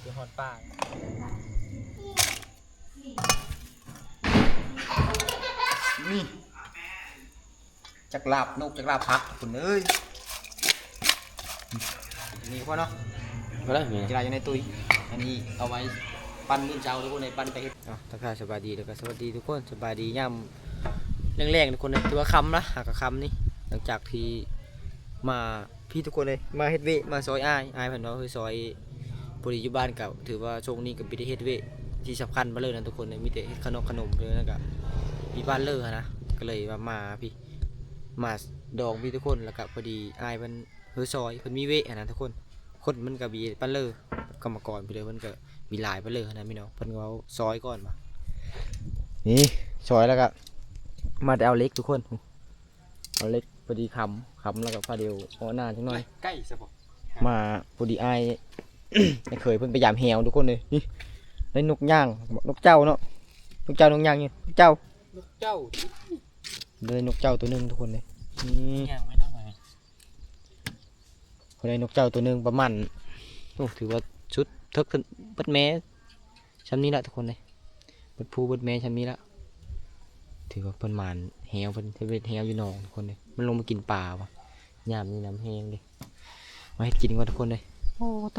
ຄືຮອດປ່າ ນີ້ ຈັກລາບນົກ ຈັກລາບຜັກ ທຸກຄົນເອີຍ. ນີ້ພໍເນາະ ພໍແລ້ວ ຈະໄດ້ຢູ່ໃນຕຸ້ຍ. ອັນນີ້ເອົາໄວ້ປັ້ນມື້ເຊົ້າ ທຸກຄົນເອີຍ ປັ້ນໄປເຮັດ. ເອົາ ທັກທາຍສະບາຍດີ ແລ້ວກໍສະຫວັດດີທຸກຄົນ. ສະບາຍດີຍາມແລງໆ ທຸກຄົນເອີຍ. ຖືວ່າຄ່ຳລະ ຫາກະຄ່ຳນີ້ ຫຼັງຈາກທີ່ມາ ພີ່ ທຸກຄົນເອີຍ ມາເຮັດວຽກ ມາຊ່ອຍອ້າຍ ອ້າຍເພິ່ນວ່າ ເອີ ຊ່ອຍ ພໍດີຢູ່ບ້ານກໍຖືວ່າຊ່ວງນີ້ກໍບໍ່ໄດ້ເຮັດວຽກທີ່ສຳຄັນປານໃດນະທຸກຄົນເອີຍ ມີແຕ່ເຮັດຂະໜົມຂະໜົມ ແລ້ວກໍມີບ້ານເລີຫັ້ນນະ ກໍເລີຍວ່າມາພີ້ ມາດອງພີ້ທຸກຄົນ. ແລ້ວກໍພໍດີອ້າຍເພິ່ນ ເອີ ຊ່ອຍ ເພິ່ນມີວຽກຫັ້ນນະທຸກຄົນ ຄົນມັນກໍມີປານເລີ ກຳມະກອນພີ້ເລີ ເພິ່ນກໍມີຫຼາຍປານເລີຫັ້ນນະພີ່ນ້ອງ ເພິ່ນເວົ້າຊ່ອຍກ່ອນວ່າ ນີ້ຊ່ອຍ ແລ້ວກໍມາແຕ່ເອົາເຫຼັກທຸກຄົນ. ເອົາເຫຼັກພໍດີຄ່ຳ ຄ່ຳແລ້ວກໍພາດຽວເອາະໜ້າຈັກໜ້ອຍ ໃກ້ຊະບໍ່ ມາພໍດີອ້າຍ ອ້າຍເຂີຍເພິ່ນໄປຢາມແຮ້ວທຸກຄົນເອີຍ. ນີ້ໄດ້ນົກຍ່າງ ນົກເຈົ້າເນາະ ນົກເຈົ້າ ນົກຍ່າງນີ້ ນົກເຈົ້າ ນົກເຈົ້າ ໄດ້ນົກເຈົ້າໂຕໜຶ່ງທຸກຄົນເອີຍ. ນີ້ຍ່າງໄປທາງໃດ ເພິ່ນໄດ້ນົກເຈົ້າໂຕໜຶ່ງປະມານ ໂອ້ ຖືວ່າສຸດເຖິກເບິດແມ ຊ່ຳນີ້ລະທຸກຄົນເອີຍ ເບິດພູເບິດແມຊ່ຳນີ້ລະ. ຖືວ່າເພິ່ນໝານແຮ້ວ ເພິ່ນເຮັດແຮ້ວຢູ່ໜອງທຸກຄົນເອີຍ. ມັນລົງມາກິນປາວ່າ ຍາມນີ້ນ້ຳແຫ້ງເດ້ ມາເຮັດກິນກ່ອນທຸກຄົນເອີຍ. ໂອ້ໂຕ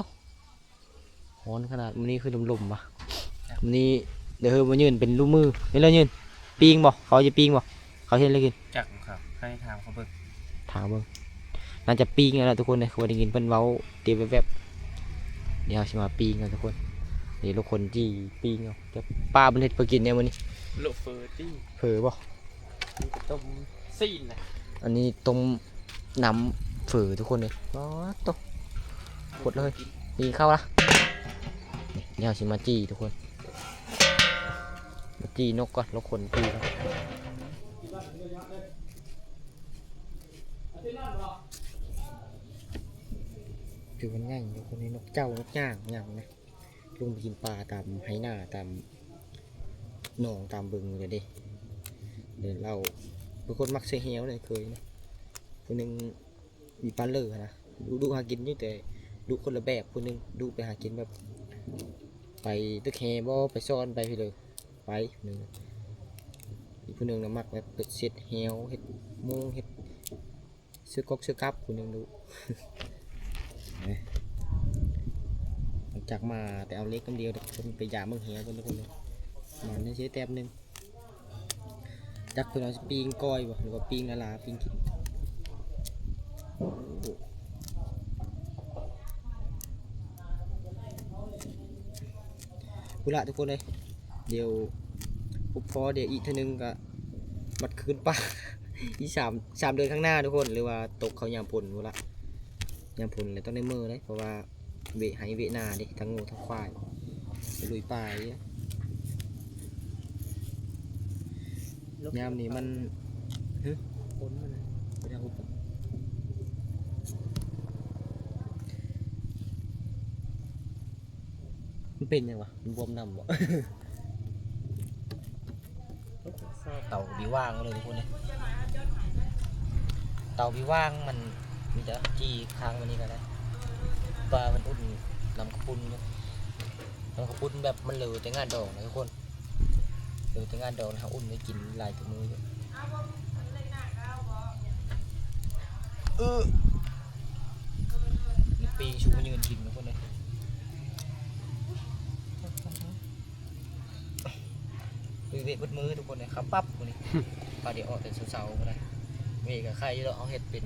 ຮ້ອນຂະໜາດ ມື້ນີ້ຄືລົມໆ ຫວາ ມື້ນີ້ເດີ ເຮີ ມາຢືນເປັນລູກມື ເຫັນແລ້ວຢືນ ປີ້ງບໍ່ ເຂົາຈະປີ້ງບໍ່ ເຂົາເຮັດແລ້ວກິນ ຈັກບໍ່ຄັບ ໃຫ້ຖາມເຂົາເບິ່ງ ຖາມເບິ່ງ ໜ້າຈະປີ້ງແລ້ວທຸກຄົນເອີຍ ຄືວ່າໄດ້ຍິນເພິ່ນເວົ້າຕິແວບໆ. ດຽວເຮົາຊິມາປີ້ງເນາະທຸກຄົນ ນີ້ລູກຄົນຈີ່ປີ້ງເນາະ ແຕ່ປ້າເພິ່ນເຮັດເພື່ອກິນແນວມື້ນີ້ ໂລເຟີຕິ ເຝີບໍ່ ມີແຕ່ຕົ້ມຊີ້ນນະ ອັນນີ້ຕົ້ມ ນ້ຳເຝີທຸກຄົນເອີຍ. ໂອ້ໂຕ ໂຄດເລີຍ ນີ້ເຂົ້າລະ ນີ້ ດຽວເຮົາຊິມາຈີ່ທຸກຄົນ ມາຈີ່ນົກກ່ອນ ລົກຂົນຈີ່ກ່ອນ ຄືມັນໃຫຍ່ທຸກຄົນເອີຍ ນົກເຈົ້າ ນົກຍ່າງ ຫຍັງນະ. ລົງໄປກິນປາຕາມໄຮ່ນາ ຕາມໜອງ ຕາມບຶງນີ້ແຫຼະເດ້. ແລ້ວເຮົາເປັນຄົນມັກໃສ່ແຮ້ວເລີຍ ເຄີຍນະ ຜູ້ໜຶ່ງມີປາເລີຫັ້ນນະ ດຸ ດຸຫາກິນຢູ່ ແຕ່ດຸຄົນລະແບບ. ຜູ້ໜຶ່ງດຸໄປຫາກິນແບບ ໄປຕຶກແຮ້ບໍ ໄປຊ່ອນ ໄປພີ້ເລີຍ ໄປ. ຜູ້ໜຶ່ງ ອີກຜູ້ໜຶ່ງນະມັກແບບເຮັດເສັດແຮ້ວ ເຮັດໂມງ ເຮັດ ເສື້ອກົກເສື້ອກັບ ຜູ້ໜຶ່ງດຸ. ຫຼັງຈາກມາແຕ່ເອົາເຫຼັກນ້ຳດຽວ ເພິ່ນໄປຢາມເບິ່ງແຮ້ວເພິ່ນ ທຸກຄົນເອີຍ ມັນຍັງຊິໄດ້ແຕ້ມໜຶ່ງ. ຈັກເພິ່ນເອົາຊິປີ້ງກ້ອຍບໍ່ ຫຼືວ່າປີ້ງລາໆ ປີ້ງກິນ. ພຸ້ນລະທຸກຄົນເອີຍ ດຽວພົບພໍ້ ດຽວອີກເທື່ອໜຶ່ງກະບັດຄືນປ່າ ອີກສາມ ສາມເດືອນຂ້າງໜ້າທຸກຄົນ ຫຼືວ່າຕົກເຂົ້າຍາມຝົນພຸ້ນລະ ຍາມຝົນແລ້ວຕ້ອງໄດ້ເມືອເດ້ ເພາະວ່າເວະໄຮ່ເວະນາເດ້ ທັງງົວທັງຄວາຍ ໄປລຸຍປ່າອີກ. ຍາມນີ້ມັນ ຮຶ ຝົນມັນນະ ບໍ່ໄດ້ຫຸບ ມັນເປັນຫຍັງວະ ມັນບວມນ້ຳບໍ? ເຕົາບີຫວ່າງເລີຍທຸກຄົນເອີຍ ເຕົາບີຫວ່າງມັນມີແຕ່ຈີ່ຄ້າງໄວ້ນີ້ກໍໄດ້ ວ່າມັນອຸ່ນນ້ຳເຂົ້າປຸ້ນຢູ່ ນ້ຳເຂົ້າປຸ້ນແບບມັນເຫຼືອແຕ່ງານດອງນະທຸກຄົນ ເຫຼືອແຕ່ງານດອງ ເຮົາອຸ່ນໄວ້ກິນຫຼາຍກວ່າມື້ຢູ່. ເອີ ມີປີງຊຸມມາຢືນກິນທຸກຄົນເອີຍ ເວະເບິດມື້ທຸກຄົນເອີຍ ຄັບປັບມື້ນີ້ ພາດຽວອອກແຕ່ເຊົ້າໆ ບໍ່ໄດ້ ເວະກໍໄຄຢູ່ດອກ ເຮົາເຮັດເປັນ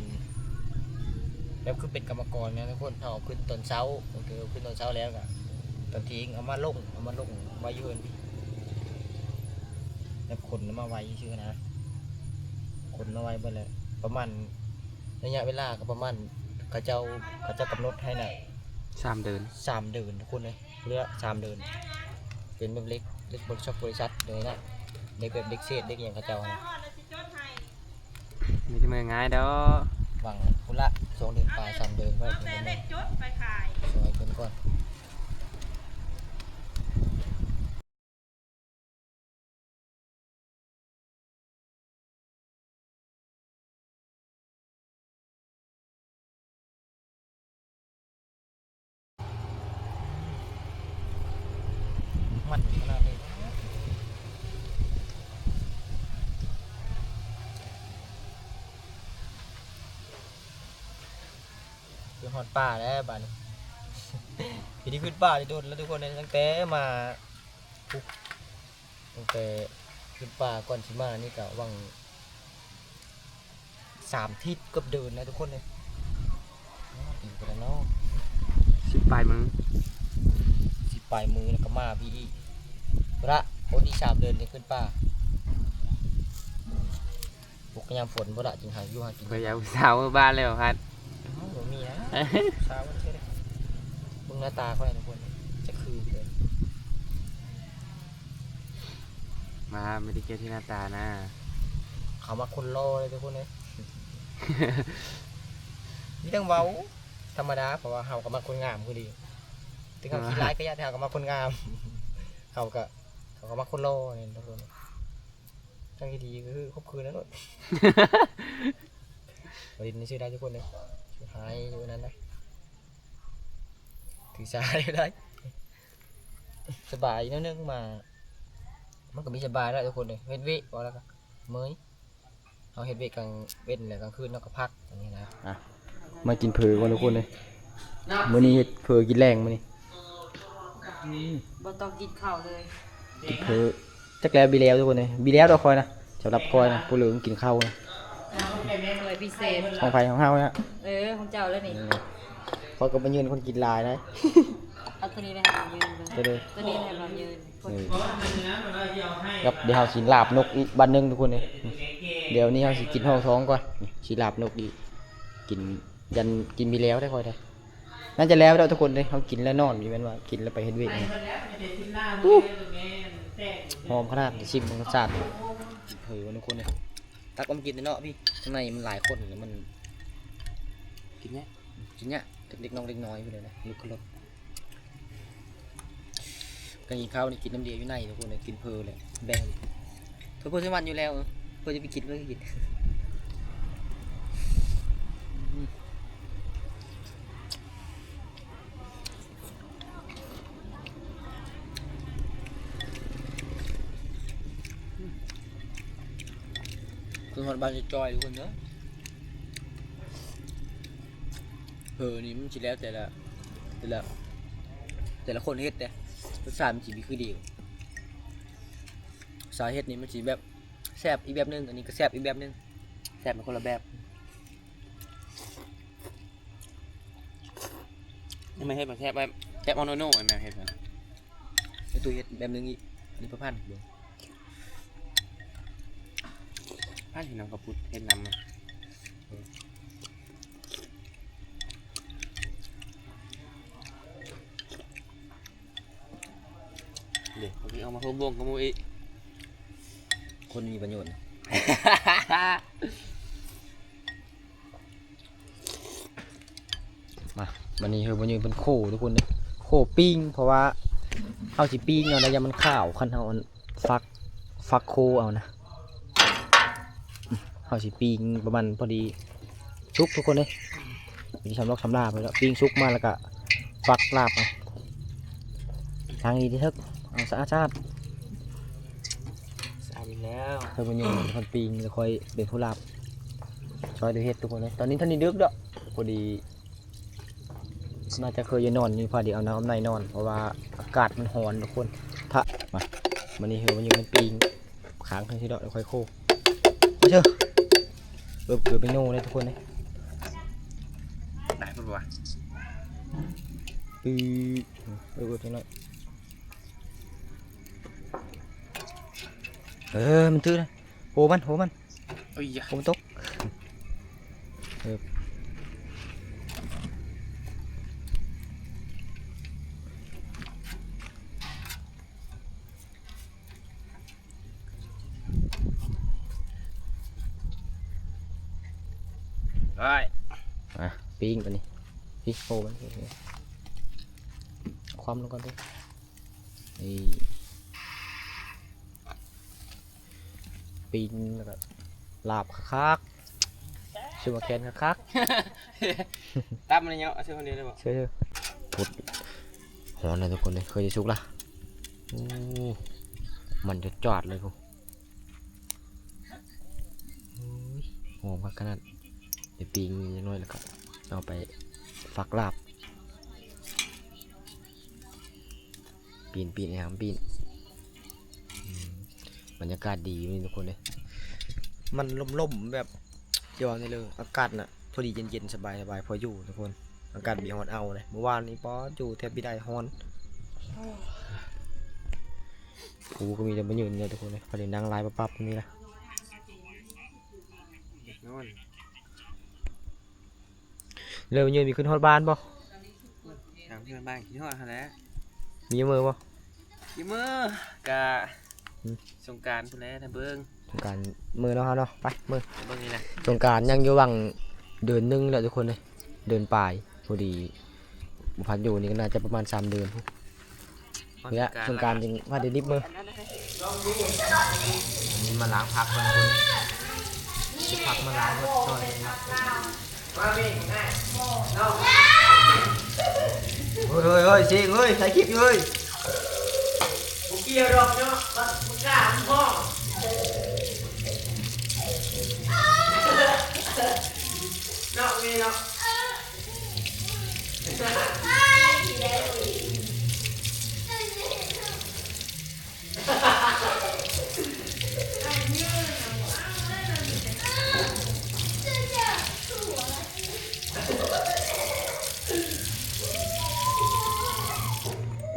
ແບບຄືເປັນກຳມະກອນນະທຸກຄົນ ເຮົາຂຶ້ນຕອນເຊົ້າ ກໍຄືຂຶ້ນຕອນເຊົ້າແລ້ວກໍຕອນທ່ຽງເອົາມາລົງ ເອົາມາລົງໄວ້ຢູ່ເຮືອນ ແບບຂົນມາໄວ້ຊື່ນະ ຂົນມາໄວ້ເບິດແລ້ວ ປະມານ ໄລຍະເວລາກໍປະມານ ເຂົາເຈົ້າ ເຂົາເຈົ້າກຳນົດໃຫ້ນະ ສາມເດືອນ ສາມເດືອນທຸກຄົນເອີຍ ເຫຼືອສາມເດືອນ ເປັນແບບເຫຼັກ ເຫຼັກບໍລິສັດ ບໍລິສັດເລີຍນະ ເຫຼັກແບບເຫຼັກເສດ ເຫຼັກຫຍັງເຂົາເຈົ້ານະ ມີແຕ່ເມືອງ່າຍດອກ ຫວັງພຸ້ນລະ ສອງເດືອນປາຍ ສາມເດືອນ ເອົາແຕ່ເຫຼັກຈົດໄປຂາຍ ຊ່ອຍເພິ່ນກ່ອນ. ຮອດປ່າແລ້ວບາດນີ້ ວິທີຂຶ້ນປ່ານີ້ໂດນແລ້ວທຸກຄົນເອີຍ ຕັ້ງແຕ່ມາ ໂອ້ ຕັ້ງແຕ່ຂຶ້ນປ່າກ່ອນຊິມານີ້ກະຫວ່າງສາມທິດເກືອບເດີນແລ້ວທຸກຄົນເອີຍ ອີກແລ້ວເນາະ ສິບປາຍມື້ ສິບປາຍມື້ແລ້ວກະມາພີ້ອີກ ພຸ້ນລະ ໂອ ອີກສາມເດີນຈຶ່ງຂຶ້ນປ່າ. ປົກຍາມຝົນພຸ້ນລະຈຶ່ງຫາຢູ່ຫາກິນ ຂ້ອຍຢາກຜູ້ສາວເມືອບ້ານແລ້ວພັດ ເອົ້າ ບໍ່ມີນະ ຜູ້ສາວເທື່ອໃດ ເບິ່ງໜ້າຕາຂ້ອຍທຸກຄົນ ຈັກຄືເດີ ມາ ບໍ່ໄດ້ກ່ຽວທີ່ໜ້າຕານະ ເຂົາມັກຄົນຫຼໍ່ເລີຍທຸກຄົນເອີຍ ມີແຕ່ເວົ້າທຳມະດາ ເພາະວ່າເຮົາກະມັກຄົນງາມຄືດີ ເຖິງເຮົາຂີ້ຮ້າຍກະຢ່າ ແຕ່ເຮົາກະມັກຄົນງາມ ເຂົາກະ ເຂົາກະມັກຄົນຫຼໍ່ນີ້ທຸກຄົນ. ທາງທີ່ດີກະຄືຄົບຄືນນັ້ນໂລດ ບໍ່ຫຼິ້ນຊື່ໄດ້ທຸກຄົນເດີ ສຸດທ້າຍຢູ່ນັ້ນນະ ຖືສາໄດ້ ສະບາຍແນວໜຶ່ງມາ ມັນກະມີສະບາຍແລ້ວທຸກຄົນເດີ ເຮັດວຽກ ເວົ້າແລ້ວກະເມື່ອຍ ເຮົາເຮັດວຽກກາງເວັນແລະກາງຄືນເຮົາກະພັກ ອັນນີ້ນະ ອ່ະ ມາກິນເຝີກ່ອນທຸກຄົນເດີ ມື້ນີ້ເຮັດເຝີກິນແລງມື້ນີ້ ອືມ ບໍ່ຕ້ອງກິນເຂົ້າເລີຍ ກິນເຝີ ຈັກແລ້ວບີແລ້ວທຸກຄົນເອີຍ ບີແລ້ວດອກຂ້ອຍນະ ສຳລັບຂ້ອຍນະ ຜູ້ເລີງກິນເຂົ້ານະ ເຝີພິເສດ ຂອງໃຜຂອງເຮົານະ ເອີ ຂອງເຈົ້າແລ້ວນີ້ ຂ້ອຍກະບໍ່ຍືນຄົນກິນຫຼາຍໄດ໋ ເອົາໂຕນີ້ໄປໃຫ້ບ່າວຍືນເບິ່ງ ໂຕໃດ ໂຕນີ້ໃຫ້ບ່າວຍືນ ເອີ ກັບດຽວເຮົາຊິລາບນົກອີກບາດໜຶ່ງທຸກຄົນເອີຍ ດຽວນີ້ເຮົາຊິກິນຮອງທ້ອງກ່ອນ ຊິລາບນົກອີກ ກິນ ຢ້ານກິນມີແລ້ວໄດ໋ຂ້ອຍໄດ໋ ໜ້າຈະແລ້ວແລ້ວທຸກຄົນເດ້ ເຮົາກິນແລ້ວນອນ ບໍ່ແມ່ນວ່າກິນແລ້ວໄປເຮັດວຽກນະ ຫອມຂະໜາດ ຊິມເບິ່ງລົດຊາດ ກິນເຝີກັນທຸກຄົນເດ້ ຕັກເອົາມາກິນເນາະພີ່ ຂ້າງໃນມັນຫຼາຍຄົນແລ້ວມັນ ກິນຍາກ ກິນຍາກ ເດັກນ້ອຍເດັກນ້ອຍພຸ້ນແຫຼະ ລຸກຂຶ້ນລົດ ການກິນເຂົ້ານີ້ກິນນ້ຳດຽວຢູ່ໃນທຸກຄົນ ກິນເຝີແຫຼະ ແບ່ງ ເພິ່ນ ເພິ່ນຊິມັນຢູ່ແລ້ວ ເພິ່ນຈະໄປກິນ ເພິ່ນກະກິນ ຄືຮອດບ້ານຈອຍໆ ທຸກຄົນເດີ ເຝີນີ້ມັນຊິແລ້ວແຕ່ລະ ແຕ່ລະ ແຕ່ລະຄົນເຮັດເດ້ ລົດຊາດມັນຊິບໍ່ຄືດຽວ ສາວເຮັດນີ້ມັນຊິແບບແຊບອີກແບບໜຶ່ງ ອັນນີ້ກະແຊບອີກແບບໜຶ່ງ ແຊບເປັນຄົນລະແບບ ແມ່ເຮັດແບບແຊບ ແບບ ແຊບເອົາໂນໂນ ແມ່ເຮັດ ແມ່ຕູ້ເຮັດແບບໜຶ່ງອີກ ອັນນີ້ປະພັນ ພັນເຮັດນຳກະປຸດ ເຮັດນຳ ເດ ເອົາມາຮ່ວມວົງກັບໝູ່ອີກ ຄົນມີປະໂຫຍດ ມາ ບາດນີ້ເຮີບໍ່ຍືນເປັນໂຄທຸກຄົນເດ້ ໂຄປີ້ງ ເພາະວ່າເຮົາຊິປີ້ງເອົາໄດ໋ ຢ້ານມັນຄາວ ຄັນເຮົາອັນ ຟັກ ຟັກໂຄເອົານະ ເຮົາຊິປີ້ງປະມານພໍດີສຸກທຸກຄົນເດ້ ມີຊຳລອກຊຳລາບແລ້ວ ປີ້ງສຸກມາແລ້ວກະຟັກລາບເອົາ ລ້າງດີໆ ເຖິກ ເອົາສະອາດໆ ສະອາດອີກແລ້ວ ເທິງມັນຢູ່ຄົນປີ້ງ ແລ້ວຂ້ອຍເປັນຜູ້ລາບ ຊ່ອຍກັນເຮັດທຸກຄົນເດ້ ຕອນນີ້ທັນໄດ້ດຶກດອກ ພໍດີ ໜ້າຈະເຄີຍຢູ່ນອນນີ້ ພໍດີເອົານ້ຳໃນນອນ ເພາະວ່າອາກາດມັນຮ້ອນທຸກຄົນ ຖ້າ ມາ ບາດນີ້ເຮີມາຢູ່ມັນປີ້ງຄ້າງເທິງຊິເນາະ ແລ້ວຄ່ອຍໂຄ ມາເຊີ ເອີ ເກີດເມນູເດ້ທຸກຄົນເດ້ ໄດ້ພຸ້ນບໍ່ວະ ປຶ ເອີ ເອີ ເອີ ມັນຖືນະ ໂຫມັນ ໂຫມັນ ໂອ້ຍຢາ ໂອ້ ມັນຕົກ ເອີ ໄດ້ ອ່ະ ປີ້ງບາດນີ້ ພີ້ໂຫມັນ ຄວ່ຳລົງກ່ອນຕິ ນີ້ ປີ້ງແລ້ວກະລາບຄັກໆ ຊື່ວ່າແກນຄັກໆ ຕັບມັນເນາະ ເອົາຊື່ຄົນດຽວໄດ້ບໍ່ ເຊີ ພຸດ ຮ້ອນນະທຸກຄົນເດ້ ເຄີຍຊິສຸກລະ ໂອ້ ມັນຈອດໆ ເລີຍພຸ້ນ ໂອ້ຍ ຫອມຄັກຂະໜາດ ໄດ້ປີ້ງນິດໜ້ອຍແລ້ວກະເອົາໄປ ຜັກລາບ ປີ້ນ ປີ້ນ ໃຫ້ຫາປີ້ນ. ອືມ ບັນຍາກາດດີຢູ່ນີ້ທຸກຄົນເດ້ ມັນລົມໆ ແບບ ຊິເວົ້າແນວໃດ ອາກາດນະ ພໍດີເຢັນໆ ສະບາຍໆ ພໍຢູ່ທຸກຄົນ. ອາກາດບໍ່ຮ້ອນເອົາເດ້ ມື້ວານນີ້ ປາດ ຢູ່ແທບບໍ່ໄດ້ ຮ້ອນ. ພູກໍມີແຕ່ມາຢືນເລີຍທຸກຄົນເດ້ ພໍດີນັ່ງລາຍປັບໆ ນີ້ລະ. ເລີຍມາຢືນ ມີຂຶ້ນຮອດບ້ານບໍ່? ຖາມເພື່ອນບ້ານ ຄິດຮອດຫັ້ນແຫຼະ. ມີເມືອບໍ່? ມີເມືອ ກະ ອືມ ສົງການພຸ້ນແຫຼະ ຖ້າເບິ່ງ ສົງການມື້ເນາະ ເຮົາເນາະ ໄປມື້ ເບິ່ງນີ້ແຫຼະ. ສົງການຍັງຢູ່ຫວ່າງເດືອນໜຶ່ງແຫຼະທຸກຄົນເອີຍ ເດືອນປາຍ ພໍດີບໍ່ພັນຢູ່ນີ້ ກໍໜ້າຈະປະມານສາມເດືອນພຸ້ນ. ນີ້ລະ ສົງການຈຶ່ງພາໄດ້ດິບມື. ນີ້ມາລ້າງຜັກກ່ອນ ຊິຜັກມາລ້າງໝົດກ່ອນ. ເຮີ້ຍ ເຮີ້ຍ ເຮີ້ຍ ຊິງເຮີ້ຍ ຖ່າຍຄລິບຢູ່ເຮີ້ຍ. ບໍ່ກ່ຽວດອກເນາະ ບັກກ້າມັນຮ້ອງເນາະ ແມ່ເນາະ.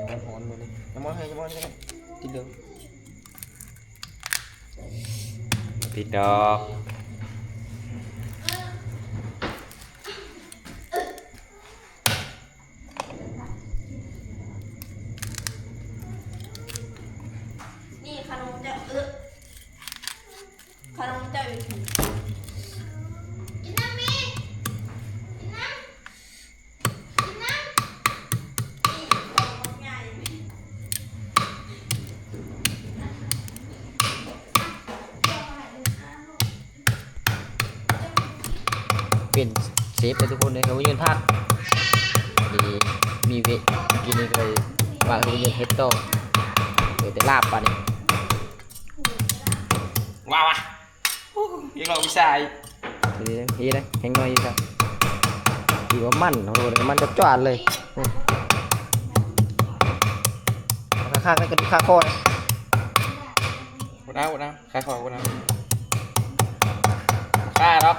ຍັງຮ້ອນໆ ມື້ນີ້ ຍັງບໍ່ໃຫ້ ຍັງບໍ່ໃຫ້ ຕິດເດີ ຕິດດອກ. ນີ້ຂະໜົມເຈົ້າ ເອີ ຂະໜົມເຈົ້າຢູ່ ກິນນ້ຳແມ່ ກິນນ້ຳ ກິນນ້ຳ ນີ້ຂອງບັກໃຫຍ່. ເປັນເຊຟເລີຍທຸກຄົນເອີຍ ເຮົາໄປຢືນພາກ ພໍດີມີເວ ກິນນີ້ກໍເລີຍວ່າເຮົາໄປຢືນເຮັດຕໍ່ ເຫຼືອແຕ່ລາບບາດນີ້. ວ້າວ ໂອ້ ອີກແລ້ວ ວິຊາອີກ ເຮັດໄດ້ ແຮງໜ້ອຍຢູ່ຊະ ຖືວ່າມັນ ໂອ້ໂຫ ມັນຈວດໆ ເລີຍ ຄັກໆ ເລີຍ ກະດູກຄາຄໍ ບໍ່ໄດ້ ບໍ່ໄດ້ ຄາຄໍ ບໍ່ໄດ້ ຄາດອກ.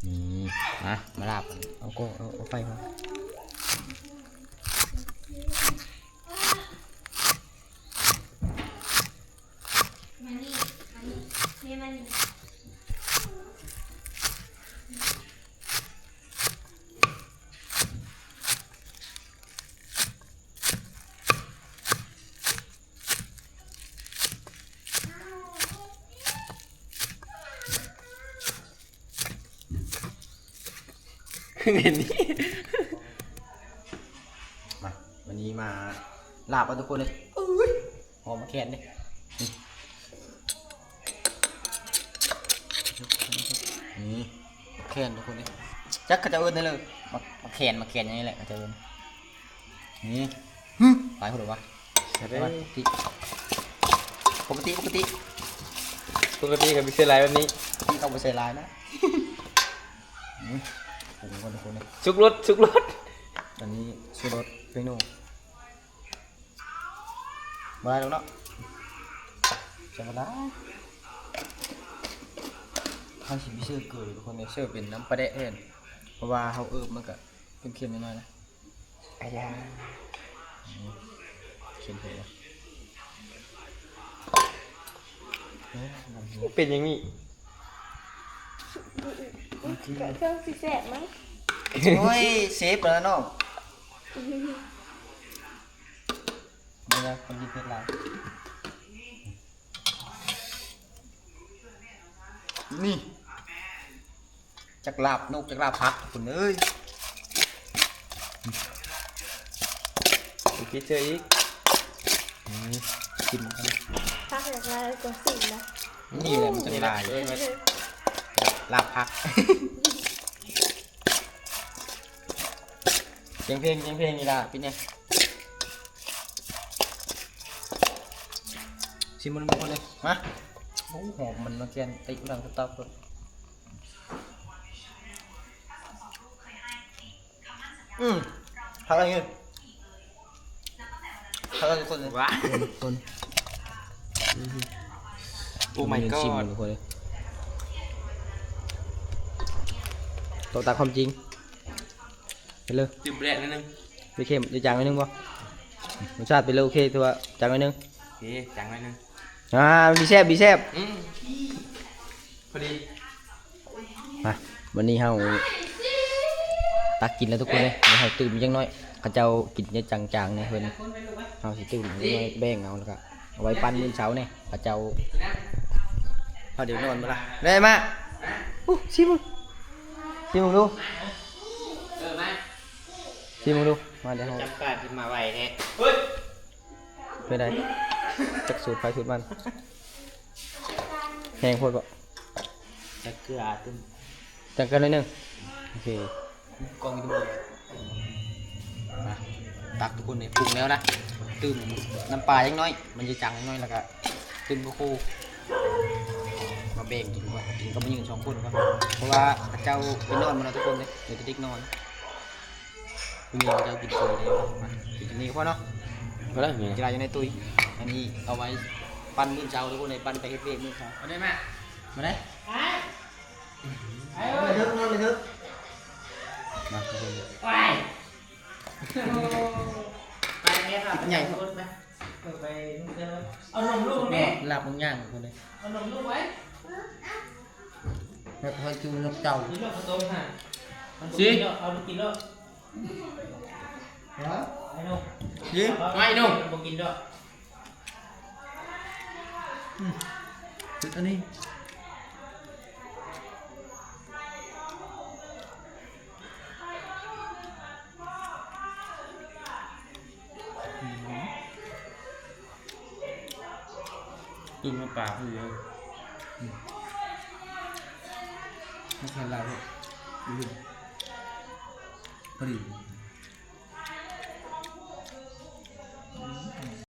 ນີ້ ມາ ມາລາບ ເອົາກໍ ເອົາ ເອົາໄຟມາ. ມານີ້ ມານີ້ ແມ່ມານີ້. ຄືເຫັນນີ້ ມາ ວັນນີ້ມາລາບເອົາທຸກຄົນເລີຍ. ເອີຍ ຫອມໝາກແຄນເດ້ ນີ້ ນີ້ ໝາກແຄນທຸກຄົນເດ້ ຈັກເຂົາເຈົ້າເອີ້ນແນວໃດ ໝາກ ໝາກແຄນ ໝາກແຄນຫຍັງນີ້ແຫຼະເຂົາເຈົ້າເອີ້ນ ນີ້ ຫຶ ຫຼາຍໂພດຫວາ ໃສ່ໄປ ປົກກະຕິ ປົກກະຕິ ປົກກະຕິ ປົກກະຕິກໍບໍ່ໃສ່ຫຼາຍແບບນີ້ ນີ້ເຂົາບໍ່ໃສ່ຫຼາຍນະ ນີ້ ປຸງກ່ອນທຸກຄົນເດ້ ສຸກລົດ ສຸກລົດ ອັນນີ້ຊູລົດເປັນໂນ ບໍ່ຫຼາຍດອກເນາະ ໃສ່ບໍ່ຫຼາຍ ເຮົາຊິໄປເສີບເກີທຸກຄົນເດີ ເສີບເປັນນ້ຳປາແດກແທນ ເພາະວ່າເຮົາເອີບມັນກະເຄັມໆ ໜ້ອຍໆ ນະ ອາຢາ ເຄັມເລີຍ ເປັນຫຍັງນີ້ ເຄື່ອງຊິແຊບມັ້ງ ໂອ້ຍ ເຊຟແລ້ວເນາະ. ເວລາຄົນກິນເຜັດຫຼາຍ ນີ້ ຈັກລາບນົກ ຈັກລາບຜັກ ທຸກຄົນເອີຍ ອີກ ກິນເທື່ອອີກ ອືມ ກິນ ຜັກຢາກຫຼາຍກວ່າສີນະ ນີ້ແຫຼະມັນຈັ່ງຫຼາຍ ເອີ ແບບ ລາບຜັກ. ສຽງເພງ ສຽງເພງນີ້ລະ ປິດແດ່. ຊິມມັນໝົດເລີຍ ມາ. ໂອ້ ຫອມມັນມາແກນຕິດດັງຕັບໆ. ອືມ ພັກອັນນີ້ ພັກອັນນີ້ຄົນໜຶ່ງ ວ້າ ຄົນ ຄົນ ໂອ້ ມາຍກອດ ຊິມມັນຄົນເລີຍ ຕ້ອງຕາມຄວາມຈິງ ເປັນເລີຍ ຕື່ມແບກໜ້ອຍໜຶ່ງ ບໍ່ເຄັມ ຈາງໜ້ອຍໜຶ່ງບໍ່? ລົດຊາດເປັນເລີຍ ໂອເຄ ຖືວ່າຈາງໜ້ອຍໜຶ່ງ ໂອເຄ ຈາງໜ້ອຍໜຶ່ງ ອ່າ ດີແຊບ ດີແຊບ ອືມ ພໍດີ. ມາ ວັນນີ້ເຮົາຕັກກິນແລ້ວທຸກຄົນເອີຍ ເຮົາຕື່ມຈັກໜ້ອຍ ເຂົາເຈົ້າກິນຈາງໆ ແດ່ເພິ່ນ ເຮົາຊິຕື່ມຈັກໜ້ອຍ ແບ່ງເອົາ ແລ້ວກະເອົາໄວ້ປັ້ນມື້ເຊົ້າແດ່ ເຂົາເຈົ້າ ເຮົາໄດ້ນອນບໍ່ລະ ໄດ້ມາ ອູ້ ຊິມເບິ່ງ ຊິມເບິ່ງດູ ເອີ ມາ ຊິມເບິ່ງດູ ມາ ດຽວເຮົາ ຈຳປາຊິມາໄວແທ້ ເປັນໃດ ຈັກສູດໃຜສູດມັນ ແຮງໂພດບໍ່? ຈັກເກືອຕື່ມ ຈັກເກືອໜ້ອຍໜຶ່ງ ໂອເຄ ກ້ອງຢູ່ ມາ ຕັກທຸກຄົນນີ້ ປຸງແລ້ວນະ ຕື່ມນ້ຳປາຈັກໜ້ອຍ ມັນຈະຈາງຈັກໜ້ອຍ ແລ້ວກະຕື່ມໂກໂກ້ ມາແບ່ງກິນກ່ອນ ກິນກັບມະຍືນສອງຄົນກ່ອນ ເພາະວ່າເຂົາເຈົ້າໄປນອນໝົດແລ້ວທຸກຄົນເດ້ ເຫຼືອແຕ່ເດັກນອນ. ຜູ້ຍິງເຈົ້າກິນເຂົ້າໄດ້ບໍ່? ມາ ກິນອັນນີ້ພໍເນາະ ບໍ່ໄດ້ແມ່ ກິນຫຼາຍຢູ່ໃນຕຸ້ຍ ອັນນີ້ເອົາໄວ້ປັ້ນມື້ເຊົ້າ ທຸກຄົນເອີຍ ປັ້ນໄປເຮັດວຽກມື້ເຊົ້າ ມາເດີແມ່ ມາເດີ ໄປ ໄປເດີ ນອນເດີ ມາທຸກຄົນ ໄປ ໄປແມ່ ພາໄປ ໃຫຍ່ ທຸກຄົນໄປ ເອີ ໄປ ເອົານົມລູກແມ່ ລາບມັນຍ່າງ ທຸກຄົນເອີຍ ເອົານົມລູກໄວ້ ແລ້ວຄ່ອຍຈູນກເຈົ້າ ກິນໂລດເຂົ້າຕົ້ມຫັ້ນ ຊິ ເອົາກິນໂລດ ຮະ ໄອ້ໜຸ່ມ ຊິ ໄອ້ໜຸ່ມ ບໍ່ກິນດອກ ອືມ ຈຸດອັນນີ້ ຕື່ມນ້ຳປາຄືເດີ ອືມ ມັນແຄ່ຫຼາຍເດ້ ອືມ ພໍດີ.